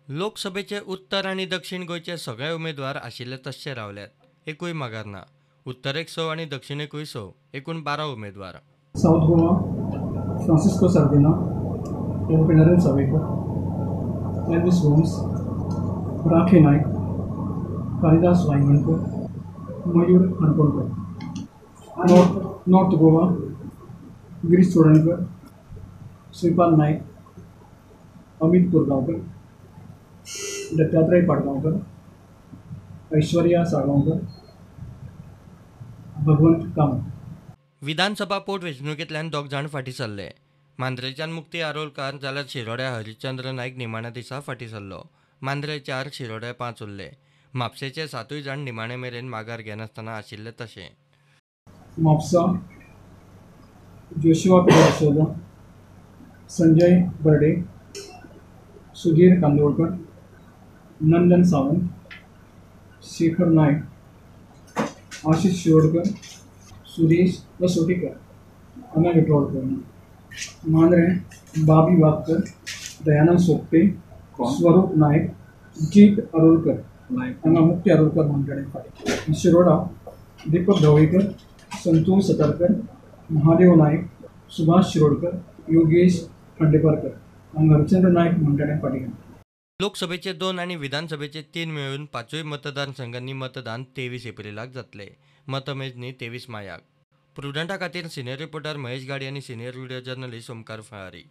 लोकसभेचे उत्तर आनी दक्षिण गोंयचे सगळे उमेदवार आशिल्ले तश्शे रावल्यात, एकूय मागार ना. उत्तरेक 6 आनी दक्षिणेकूय 6, एकूण 12 उमेदवार. South Goa Francisco Sardinha, Naren Sawaikar, Elvis Gomes, Rakhi Naik, Kalidas Vaingankar, Mayur Kankonkar. North Goa Girish Chodankar, Shripal Naik, Amit Korgaonkar, Dattatray Patgaonkar, Aishwarya Salgaonkar, Bhagwant Kamat. विधानसभा पोटवेंचणुकेंतल्यान 2 जाण फाटीं सरले. मांद्रेच्यान मुक्ती आरोलकार जाल्यार शिरोड्या हरिश्चंद्र नायक निमाण्या दिसा फाटीं सरलो. मांद्रे 4, शिरोड्या 5 उरले. म्हापशेचे 7 जाण निमाणे मेरेन माघार घेनासतना आशिल्ले तशे. म्हापसा जोशुआ पिटर सोजा, संजय बर्डे, सुधीर कांदोळकर, नंदन सावंत, शेखर नायक, आशिष शिरोडकर, सुरेश वसोटीकर हांगा विड्रॉल करून. मांद्रें बाबी वागकर, दयानंद सोपटे, स्वरूप नायक, जीत आरोलकर हांगा मुक्ती आरोलकर म्हणटा फाटीं. शिरोडा दीपक ढवळीकर, संतोष सतारकर, महादेव नायक, सुभाष शिरोडकर, योगेश खांडेपारकर हांगा हरिचंद्र नायक म्हणटा फाटीं. लोकसभेचे 2 आनी विधानसभेचे 3 मेळून 5 मतदारसंघांनी मतदान 23 एप्रिलाक जातले. मतमेजणी 23 मायाक. प्रुडंटा खातीर सिनियर रिपोर्टर महेश गाडी आनी senior video journalist Omkar Phalari.